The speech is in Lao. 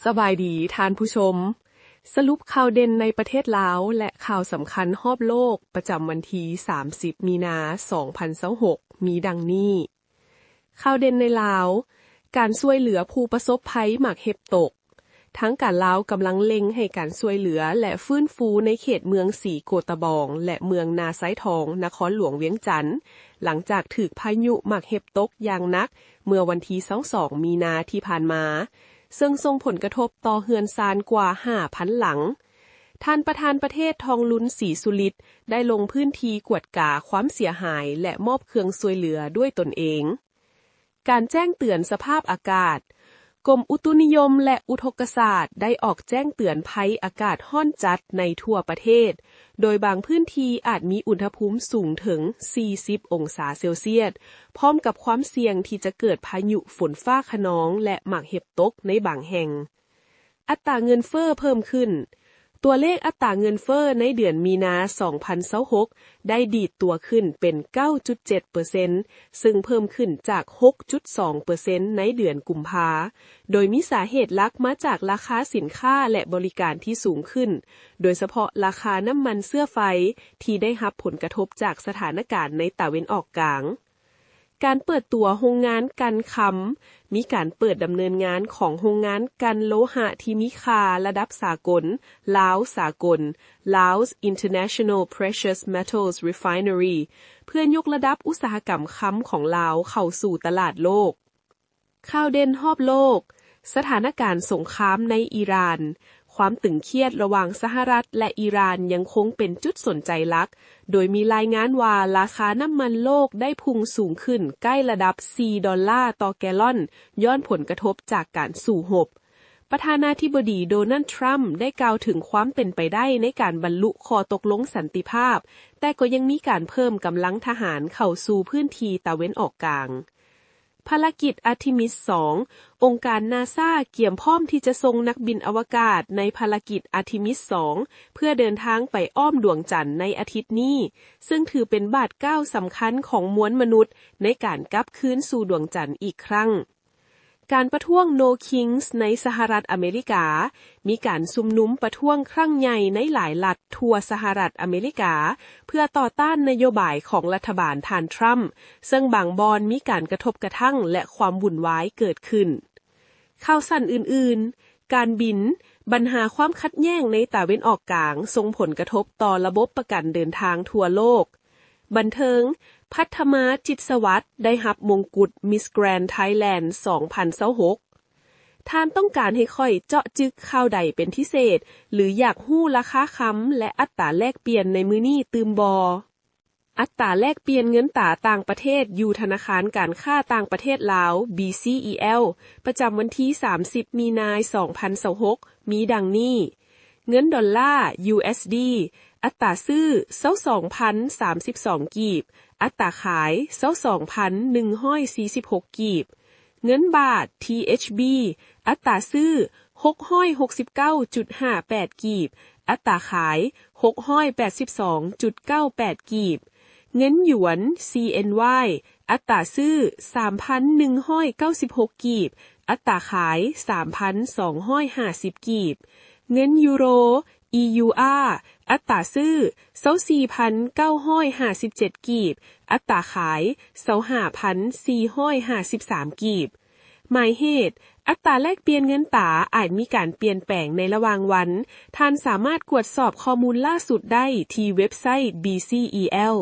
ສະບາຍດີທ່ານຜູ້ຊົມ. ສະຫຼຸບຂ່າວເດັ່ນໃນປະເທດລາວ ແລະ ຂ່າວສຳຄັນຮອບໂລກ ປະຈຳວັນທີສາມສິບ ມີນາ ສອງພັນຊາວຫົກ ມີດັ່ງນີ້. ຂ່າວເດັ່ນໃນລາວ, ການຊ່ວຍເຫຼືອຜູ້ປະສົບໄພໝາກເຫັບຕົກ. ທາງການລາວກຳລັງເລັ່ງໃຫ້ການຊ່ວຍເຫຼືອ ແລະ ຟື້ນຟູໃນເຂດເມືອງສີໂກຕະບອງ ແລະ ເມືອງນາຊາຍທອງ ນະຄອນຫຼວງວຽງຈັນ, ຫຼັງຈາກຖືກພາຍຸໝາກເຫັບຕົກຢ່າງໜັກເມື່ອວັນທີຊາວສອງ ມີນາທີ່ຜ່ານມາ, ເຊິ່ງສົ່ງຜົນກະທົບຕໍ່ເຮືອນຊານກວ່າຫ້າພັນຫຼັງ. ທ່ານປະທານປະເທດ ທອງລຸນ ສີສຸລິດ ໄດ້ລົງພື້ນທີ່ກວດກາຄວາມເສຍຫາຍ ແລະ ມອບເຄື່ອງຊ່ວຍເຫຼືອດ້ວຍຕົນເອງ. ການແຈ້ງເຕືອນສະພາບອາກາດ. ກົມອຸຕຸນິຍົມ ແລະ ອຸທົກກະສາດ ໄດ້ອອກແຈ້ງເຕືອນໄພອາກາດຮ້ອນຈັດໃນທົ່ວປະເທດ, ໂດຍບາງພື້ນທີ່ອາດມີອຸນຫະພູມສູງເຖິງສີ່ສິບອົງສາເຊວຊຽດ, ພ້ອມກັບຄວາມສ່ຽງທີ່ຈະເກີດພາຍຸຝົນຟ້າຄະນອງ ແລະ ໝາກເຫັບຕົກໃນບາງແຫ່ງ. ອັດຕາເງິນເຟີ້ເພີ່ມຂຶ້ນ. ຕົວເລກອັດຕາເງິນເຟີ້ໃນເດືອນມີນາ ສອງພັນຊາວຫົກ ໄດ້ດີດຕົວຂຶ້ນເປັນ ເກົ້າຈຸດເຈັດເປີເຊັນ ເຊິ່ງເພີ່ມຂຶ້ນຈາກ ຫົກຈຸດສອງເປີເຊັນ ໃນເດືອນກຸມພາ, ໂດຍມີສາເຫດຫຼັກມາຈາກລາຄາສິນຄ້າ ແລະ ບໍລິການທີ່ສູງຂຶ້ນ, ໂດຍສະເພາະລາຄານ້ຳມັນເຊື້ອໄຟ ທີ່ໄດ້ຮັບຜົນກະທົບຈາກສະຖານະການໃນຕາເວັນອອກກາງ. ການເປີດຕົວໂຮງງານກັ່ນຄຳ. ມີການເປີດດຳເນີນງານຂອງໂຮງງານກັ່ນໂລຫະທີ່ມີຄ່າລະດັບສາກົນ, ລາວສາກົນ, Laos International Precious Metals Refinery ເພື່ອຍົກລະດັບອຸດສາຫະກຳຄຳຂອງລາວເຂົ້າສູ່ຕະຫຼາດໂລກ. ຂ່າວເດັ່ນຮອບໂລກ. ສະຖານະການສົງຄາມໃນອີຣານ. ຄວາມຕຶງຄຽດລະຫວ່າງສະຫະລັດ ແລະ ອີຣານ ຍັງຄົງເປັນຈຸດສົນໃຈຫຼັກ, ໂດຍມີລາຍງານວ່າລາຄານ້ຳມັນໂລກໄດ້ພຸ່ງສູງຂຶ້ນໃກ້ລະດັບສີ່ດອນລາຕໍ່ແກລອນ ຍ້ອນຜົນກະທົບຈາກການສູ້ຮົບ. ປະທານາທິບໍດີ ໂດນັລ ທຣຳ ໄດ້ກ່າວເຖິງຄວາມເປັນໄປໄດ້ໃນການບັນລຸຂໍ້ຕົກລົງສັນຕິພາບ, ແຕ່ກໍຍັງມີການເພີ່ມກຳລັງທະຫານເຂົ້າສູ່ພື້ນທີ່ຕາເວັນອອກກາງ. ພາລະກິດອາທິມິສສອງ. ອົງການນາຊາກຽມພ້ອມທີ່ຈະສົ່ງນັກບິນອະວະກາດໃນພາລະກິດອາທິມິສສອງ ເພື່ອເດີນທາງໄປອ້ອມດວງຈັນໃນອາທິດນີ້, ເຊິ່ງຖືເປັນບາດກ້າວສຳຄັນຂອງມວນມະນຸດໃນການກັບຄືນສູ່ດວງຈັນອີກຄັ້ງ. ການປະທ້ວງ No Kings ໃນສະຫະລັດອາເມລິກາ. ມີການຊຸມນຸມປະທ້ວງຄັ້ງໃຫຍ່ໃນຫຼາຍລັດທົ່ວສະຫະລັດອາເມລິກາ ເພື່ອຕໍ່ຕ້ານນະໂຍບາຍຂອງລັດຖະບານທ່ານທຣຳ, ເຊິ່ງບາງບ່ອນມີການກະທົບກະທັ່ງ ແລະ ຄວາມວຸ່ນວາຍເກີດຂຶ້ນ. ຂ່າວສັ້ນອື່ນໆ. ການບິນ. ບັນຫາຄວາມຂັດແຍ່ງໃນຕາເວັນອອກກາງສົ່ງຜົນກະທົບຕໍ່ລະບົບປະກັນເດີນທາງທົ່ວໂລກ. ບັນເທີງ. ພັດທະມາ ຈິດສະຫວັດ ໄດ້ຮັບມົງກຸດ Miss Grand Thailand ສອງພັນຊາວຫົກ. ທ່ານຕ້ອງການໃຫ້ຂ້ອຍເຈາະຈຶກຂ່າວໃດເປັນພິເສດ ຫຼື ຢາກຮູ້ລາຄາຄຳ ແລະ ອັດຕາແລກປ່ຽນໃນມື້ນີ້ຕື່ມບໍ່? ອັດຕາແລກປ່ຽນເງິນຕາຕ່າງປະເທດຢູ່ທະນາຄານການຄ້າຕ່າງປະເທດລາວ BCEL ປະຈຳວັນທີສາມສິບ ມີນາ ສອງພັນຊາວຫົກ ມີດັ່ງນີ້. ເງິນດອນລາ USD ອັດຕາຊື້ ຊາວສອງພັນສາມສິບສອງກີບ, ອັດຕາຂາຍ ຊາວສອງພັນໜຶ່ງຮ້ອຍສີ່ສິບຫົກກີບ. ເງິນບາດ THB ອັດຕາຊື້ ຫົກຮ້ອຍຫົກສິບເກົ້າຈຸດຫ້າແປດກີບ, ອັດຕາຂາຍ ຫົກຮ້ອຍແປດສິບສອງຈຸດເກົ້າແປດກີບ. ເງິນຢວນ CNY ອັດຕາຊື້ ສາມພັນໜຶ່ງຮ້ອຍເກົ້າສິບຫົກກີບ, ອັດຕາຂາຍ ສາມພັນສອງຮ້ອຍຫ້າສິບກີບ. ເງິນຢູໂຣ EUR ອັດຕາຊື້ ຊາວສີ່ພັນເກົ້າຮ້ອຍຫ້າສິບເຈັດກີບ, ອັດຕາຂາຍ ຊາວຫ້າພັນສີ່ຮ້ອຍຫ້າສິບສາມກີບ. ໝາຍເຫດ, ອັດຕາແລກປ່ຽນເງິນຕາອາດມີການປ່ຽນແປງໃນລະຫວ່າງວັນ. ທ່ານສາມາດກວດສອບຂໍ້ມູນລ່າສຸດໄດ້ທີ່ເວັບໄຊ BCEL.